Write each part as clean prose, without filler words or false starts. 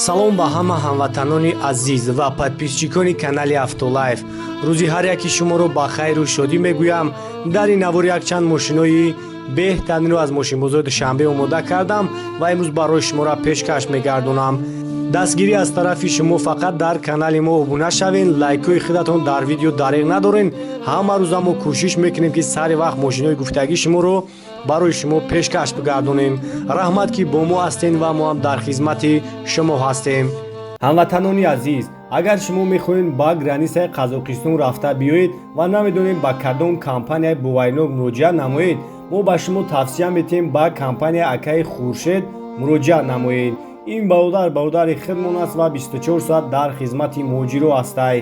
Салом ба ҳама ҳамватанони азиз ва подписчикони канали Автолайф. Рӯзи ҳар яки шуморо ба хайру шодӣ мегӯям. Дар ин навор якчанд мошинои беҳтаринро аз мошинбозори Душанбе омода кардам ва имрӯз барои шуморо пешкаш мегардонам. Дастгирӣ аз тарафи шумо фақат дар канали мо обуна шавен, лайкҳои худатон дар видео дареғ надорен. Ҳама рӯза мо кӯшиш мекунем, ки сари вақт мошинои гуфтагии шуморо барои шумо пешкаш бигардонем. Раҳмат, ки бо мо ҳастен ва мо ҳам дар хизмати шумо ҳастем. Ҳамватанони азиз, агар шумо мехоҳед ба границаи Қазоқистон рафта биёед ва намедонед ба кадом компанияи боваринок муроҷиат намоед, мо ба шумо тавсия метиҳем ба компанияи акаи Хуршед муроҷиат намоед. Ин бародар бародари худмон аст ва 24 соат дар хизмати муҳоҷиро ҳастай.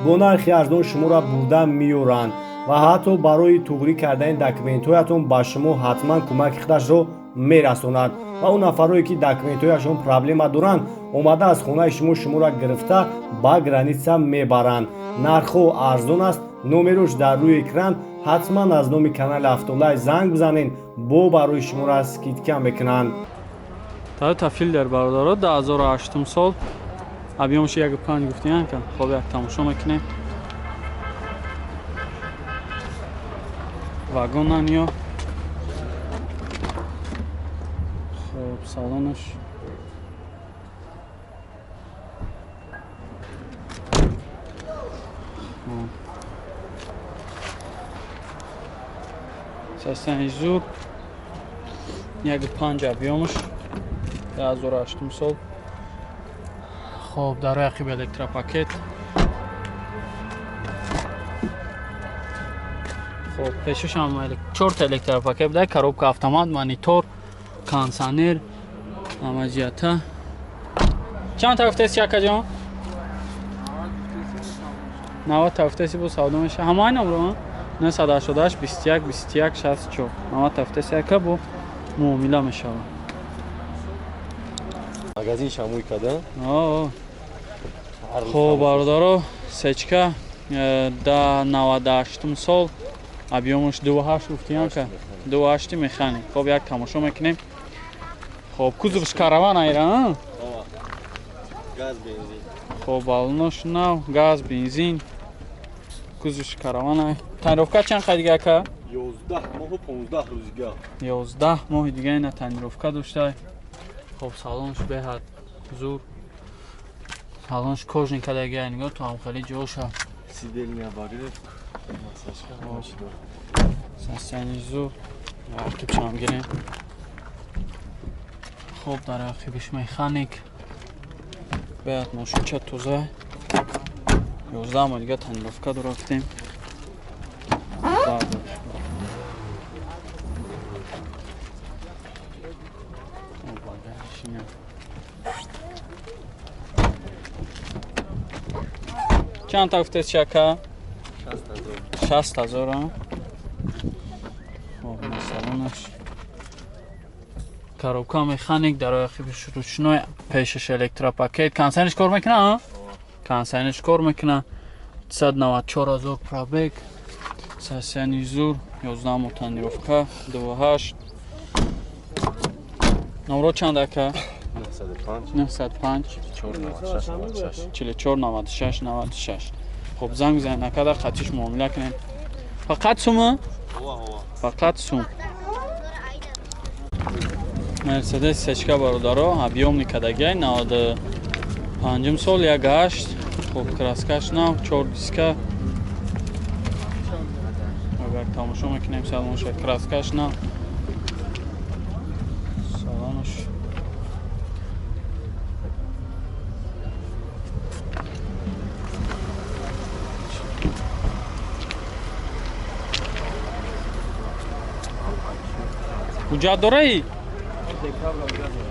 Бо нархи арзон шуморо бурда меёранд ва ҳатто барои туғрӣ кардани документҳоятон ба шумо ҳатман кӯмаки худашро мерасонад. Ва он нафарое, ки документҳояшон проблема доранд, омада аз хонаи шумо шуморо гирифта ба граница мебаранд. Нархҳо арзон аст. Номерош дар рӯи экран. Ҳатман аз номи канали Автолайф занг бизанед, бо барои шуморо скидка мекунанд. Toyota Fielder, бародаро, 2008 сол, объёмаш 1,5 гуфтиян ка. Хоб, як тамошо мекунем. Вагонан ё хоб, салонаш хоб. Состояние зур, 1,5 объёмаш, 2008 сол. Хоб, дар рӯи ақиб электропакет. Хоб, пешашам чорта электропакет буда, коробка автомат, монитор, кондиционер, ҳама ҷиҳата. Чанд та гуфтеси, акаҷон? 90 та гуфтеси, бо савдо меша. Ҳамаи номро 988 21 21 64. 90 та гуфтеси, ака, бо муомила мешавад. Магазин шамуй када. Хоб, бародаро, сечка да 98 сол, объёмаш 2,8 гуфтиям ка, 2,8, механик. Хоб, як тамошо мекунем. Хоб, кузовш караван айра. Газ, бензин. Хоб, балонош нав, газ, бензин, кузовш караван ай. Тонировка чанд қай дига, ака? 11 моҳу 15 рӯз дига. 11 моҳи дига ина тонировка доштай. Хоб, салонш беҳад зур, салонш кожаный кадагия, нигоҳ то ҳам хеле ҷоша. Сидельный обогрев, массажка, ҳама чӣ дорад. Состояние зур. Ақибшам гирем. Хоб, дар ақибиш механик. Беҳад мошинча тоза. 11 моҳ дига тонировка дора гуфтем. Бардор. Хоб, багажиш ина. Чанд та гуфтед, ака? 60 000. 60 000, а? Хоб, салонаш коробка механик, дар ақибиш ручной, пешаш электропакет, кондиционерш кор мекуна, а? Кондиционерш кор мекуна. 194 000 пробег, состояние зур, 11 моҳ тонировка, 2,8. Номро чанд, ака? 905 905 496 96. 44 96 96. Хоб, занг бизанед акада, қатиш муомила кунем. Фақат сума? Фақат сум. Мерседес сечка, бародаро, объёмный кадагай, 95 сол, 1,8. Хоб, краскаш нав, чор диска. Агар тамошо мекунем салонша, краскаш нав, салонаш. Ҳуҷҷат дораи?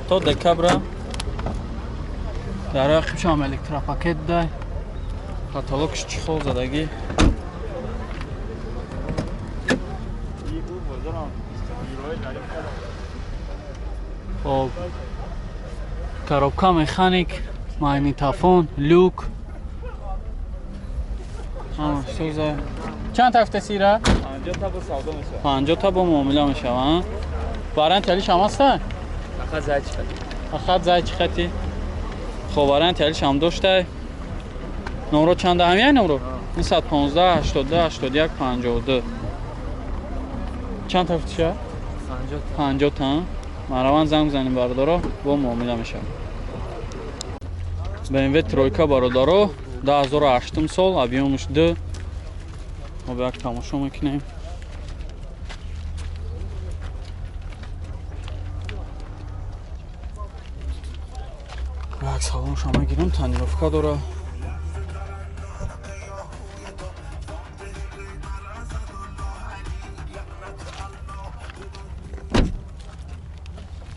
То декабра. Дар ақибшам электропакет дай, каталогш чехол задагӣ. Хоб, коробка механик, магнитофон, люк, ҳама соза. Чанд та гуфтеси ира? 50 та бо савдо мешавад. 50 та бо муомила мешавад. Вариант алиш ҳам аста? Фақат зайчи хати. Фақат зайчи хати. Хоб, варианти алиш ҳам доштай. Номро чанда ҳамяй номро? 915 82 81 52. Чанд та футиша? 50 та. Мараван занг бизанем бародаро, бо муомила мешавад. BMW тройка бародаро, 2008 сол, объемш 2. Мо як тамошо мекунем. Як салонша мегирем, тонировка дора.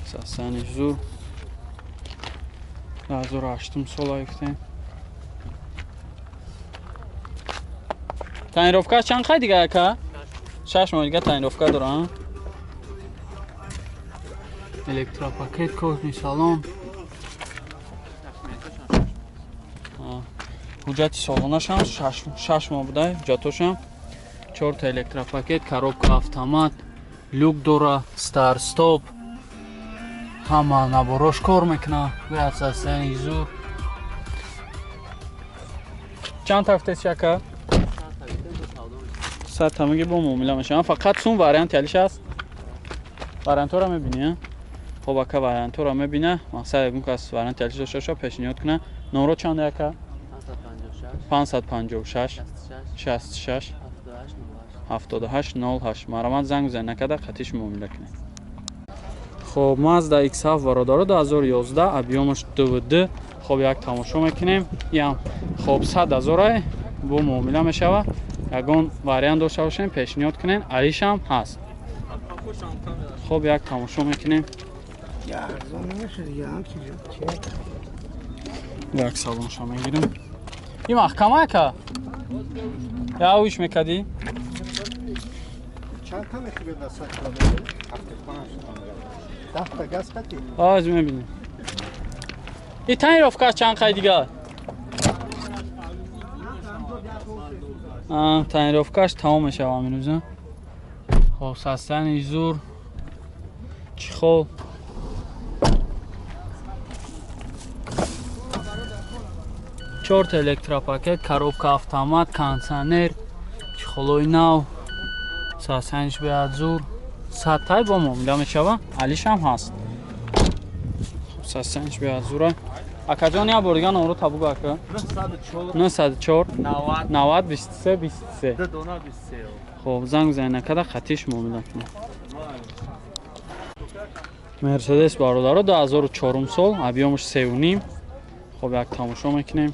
Сасани зур. 2008 сола гуфтем. Тонировка чанд қай дига ака? 6 моҳ дига тонировка дора. Электропакет, кожный салон. Ҳуҷҷати солонашам 6 моҳ буда, ҳуҷҷатошам. 4 та электропакет, коробка автомат, люк дора, стар стоп. Ҳама наборош кор мекунад. Бояд состояние зур. Чанд тафтес яка? 100 тамаги бо муомила мешавам. Фақат сум варианти алиш аст. Вариантҳоро мебинӣ? Хоб, ака вариантҳоро мебина. Мақсад ягон кас варианти алиш дошта бошад, пешниҳод кунад. Номро чанд яка? 556 66 78 08. Марамат занг бизанед, накарда қатиш муомила кунед. Хоб, Mazda X7 бародаро 2011, объемаш 2.2. Хоб, як тамошо мекунем. Ям хоб 100 ҳазорай бо муомила мешавад. Ягон вариант дошта бошем, пешниҳод кунед. Алишам ҳаст. Хоб, як тамошо мекунем. Як салонша мегирем. Ин маҳкама ака? Я уш мекардӣ? Чанд та мехӯред на 100 километр? 75 10 та газ қатӣ? Аз мебинем. И тонировка чанд қай дига? Тонировкаш тамом мешавад ҳамин рӯза. Хоб, состояние зур. Чехол. Чорта электропакет, коробка автомат, кондиционер, чехолои нав. Состояниеш бояд зур. 100 тай бо муомила мешавад. Алишам ҳаст. Состояниеш бояд зура. Акаҷон, як бор дига номро та бугӯ ака. 904 90 23 23. Хоб, занг бизанед, накарда қатиш муомила кунед. Мерседес бародаро 2004 сол, объемаш 3.5. Хоб, як тамошо мекунем.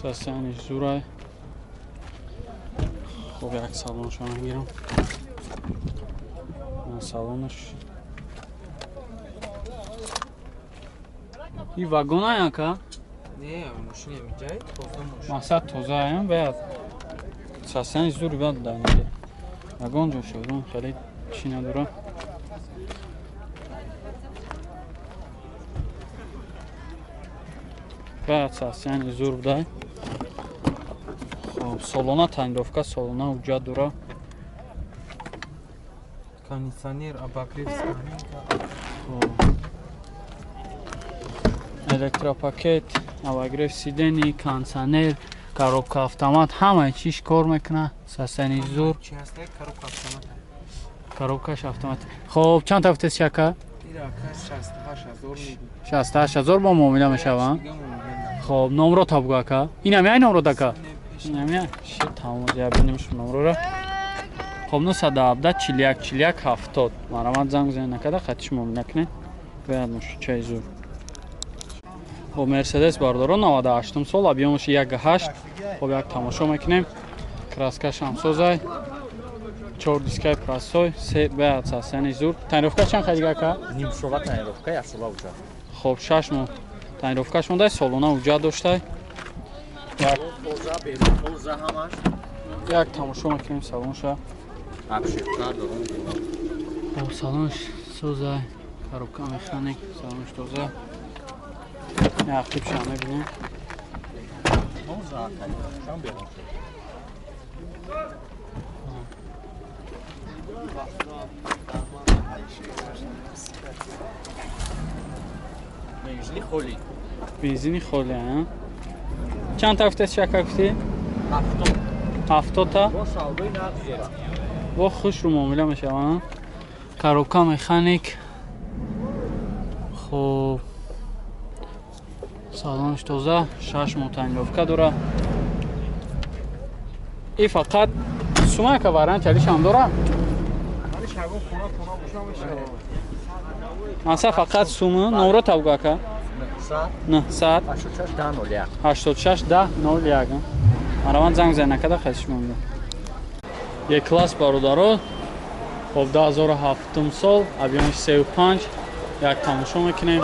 Состояниеш зурай. Хоб, як салонша мегирам. Салонаш. И вагона яка? Не, мошина миҷай, тоза мошина. Мақсад тоза аям, бояд состояние зур бояд дар инҷа. Вагон ҷо шуд, хеле чӣ надора. Бояд состояние зур будай. Хоб, солона тонировка, солона ҳуҷҷат дора. Кондиционер, обогрев скамейка. Электропакет, обогрев сидений, кондиционер, коробка автомат, ҳамаи чиш кор мекунад. Состояние зур. Чи ҳаст? Коробка автомат. Коробкаш автомат. Хоб, чанд та футес яка? Ира ака 68000 мегӯ. 68000 бо муомила мешавад. Хоб, номро та бугӯ ака. Инам яй номро дака? Инам яй. Ши тамом, я бинем шу номрора. Хоб, 917 41 41 70. Марамат занг бизанед, накарда қатиш муомила кунед. Бояд мошинчаи зур. Хоб, Мерседес бародаро 98 сол, объемаш 1.8. Хоб, як тамошо мекунем. Краскаш ҳам созай. 4 дискаи простой, се бояд состояние зур. Тонировка чанд қай дига ака? Нимсола тонировка, як сола ҳуҷҷат. Хоб, 6 моҳ тонировкаш мондай, солона ҳуҷҷат доштай. Тоза, берун тоза ҳамаш. Як тамошо мекунем салонша. Обшивка дорум. Хоб, салонш созай. Коробка механик, салонш тоза. Як қибша мебинем. Тоза, шам берун. Бензини холӣ. Бензини холӣ, а? Чанд та гуфтест шака гуфтӣ? 70. 70 та? Бо савдои нақд дора. Бо хушрӯ муомила мешава, а? Коробка механик. Хуб. Салонш тоза, 6 моҳ тонировка дора. И фақат сумака вариант алишам дора? Маса фақат сума, номро табгу ака? 900 86 10 01. Мараван занг зан накада хасиш монда. Е класс бародаро. Хоб 2007 сол, объёми 35, як тамошо мекунем.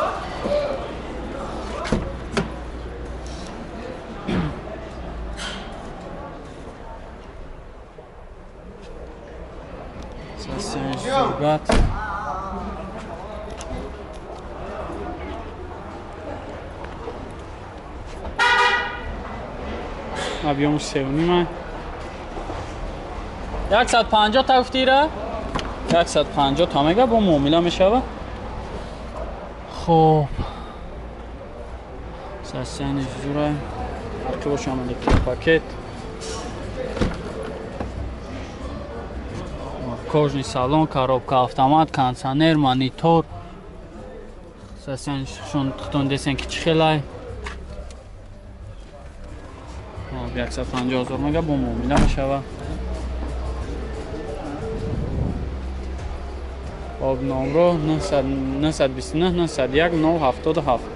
Сургат. Объём 3.5. 150 та гуфтира? 150 та мега бо муомила мешава. Хоб. Сасяни зура. Арқибошам электропакет. Кожный салон, коробка, автомат, кондиционер, монитор. Сасяни шон хтон десен ки чӣ хелай. 150 000 мега бо муомила мешава. Об номро 929 901 077.